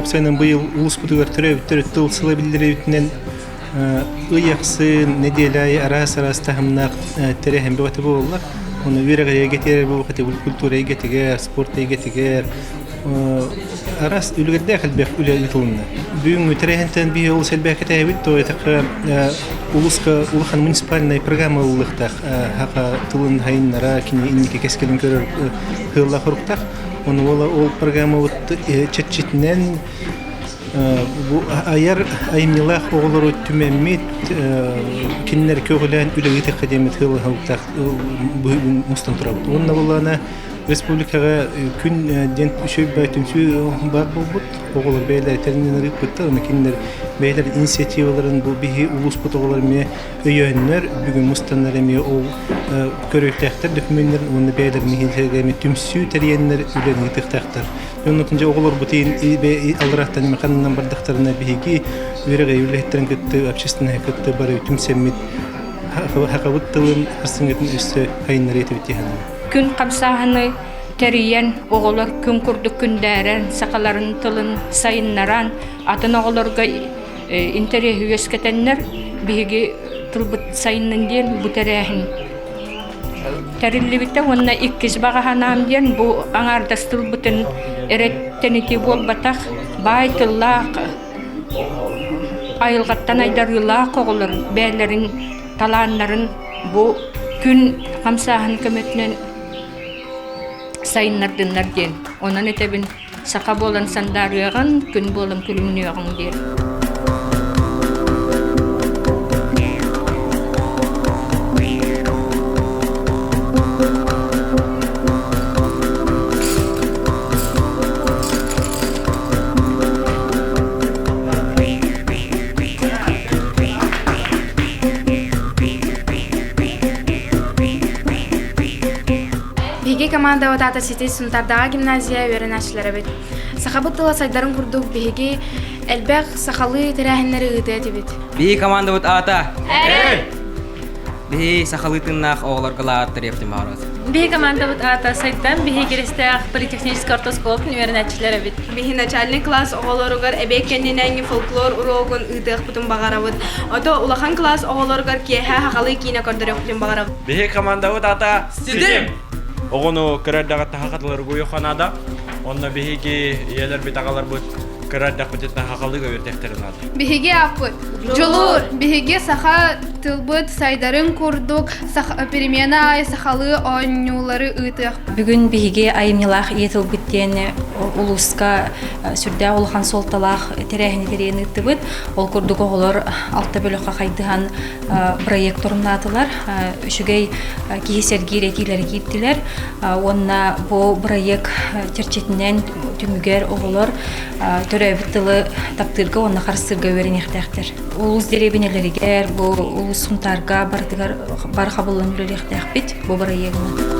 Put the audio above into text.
Уопсайынан быйыл улууспутугар төрөөбүттэр тыл сыла биллэрибитинэн ый ахсын, нэдиэлэ аайы араас-араас таһымнаах тэрээһин бөҕөтө буолаллар. Ону үөрэх эйгэтигэр буолбатах, культура эйгэтигэр, спорт эйгэтигэр араас үлүгэрдээх элбэх үлэ ыытылынна. Бүгүҥҥү тэрээһинтэн биһи олус элбэх кэтэһэбит, то этэх улууска улахан муниципальнай программа ылыллыахтаах саха тылын сайыннара, кини инники кэскилин көрөр сыаллаах соруктаах. Ону ол программабыт чэрчитинэн бу айар айымньылаах оҕолору түмэммит, кинилэр көҕүлээн үлэ ыытыахха диэммит сыаллаах мустан турабыт. Уонна буоллаҕына республикаҕа күн диэн үчүгэй түмсүү баар буолбут. Оҕолор бэйэлэрэ тэринэн ыыппыттар, уонна кинилэр бэйэлэрин инициативаларын бу биһи улууспут оҕолор эмиэ өйөөннөр, бүгүн мустаннар эмиэ ол көрүөхтээхтэр докумуоннарын уонна бэйэлэрин иһин эмиэ түмсүү тэрийэннэр үлэни ыытыахтаахтар. Оннотун дьэ оҕолорбут алларааттан эмэ ханнынан бардахтарына биһиги үөрэҕи үлэһиттэрин кытта общественнай кытта бары түмсэммит хахабыт тылын харсыҥҥытын өссө хайыннарыа этибит дии саныыбын. Күн хамсааһыны тэрийэн оҕолор күн курдук күндээрэн сахаларын тылын сайыннаран атын оҕолорго интэриэһи үөскэтэннэр биһиги тылбыт сайыннын диэн бу тэрээһин тэриллибитэ уонна иккис баҕа санаам диэн бу аҥаардас тылбытын эрэттэнитии буолбатах баай тыллаах айылҕаттан айдарыылаах оҕолор бэйэлэрин талааннарын бу күн хамсааһын көмөтүнэн сайыннардыннар диэн онон этэбин Саха буолан сандаарыаҕын, күн буолан күлүмнүөҕүҥ диэн. Биһиги командабыт аата Сити Сунтардааҕы гимназия үөрэнээччилэрэбит. Сахабыт тыла сайдарын курдук биһиги элбэх сахалыы тэрээһиннэри ыытыа этибит. Биһиги командабыт аата Эрэл! Биһи сахалыы тыыннаах оҕолорго лааҕыр тэрийэптин баҕарабыт. Биһи командабыт аата Сайдан, биһи Киристээх политехническэй орто оскуолатын үөрэнээччилэр эбит. Биһи начальный класс оҕолоругар эбиэт кэннинээҥҥи фольклор уруогун ыытыахпытын баҕарабыт. Ото улахан класс оҕолоругар киэһэ сахалыы киинэ көрдөрүөхпүтүн баҕарабыт. Биһи командабыт аата Ситим! Оҕону кыра эрдэҕиттэн хахатыларга уйуханаада. Онно биһиги ийэлэрбит, аҕаларбыт кыра эрдэхпититтэн хахалыы үөрдэхтэрин наада. Биһиги ааппыт Дьулуур. Биһиги саха тылбыт сайдарын курдук перемена аайы сахалыы оонньуулары ыытыахпыт. Бүгүн биһиги айымньылаах ийэ тылбыт диэн улууска сүрдээх улахан суолталаах тэрээһини тэрийэн ыыттыбыт. Ол курдук оҕолор алта бөлөххө хайдыһан проект торумнаатылар. Үчүгэй киһи сэргиир этиилэри киирдилэр. Уонна бу бырайыак чэрчитинэн түмүгэр оҕолор төрөөбүт тылы таптыырга уонна харыстыырга үөрэниэхтээхтэр. Улуус дэриэбинэлэригэр, бу улуус Сунтаарга барытыгар бар хабыллан үлэлиэхтээхпит бу бырайыагынан.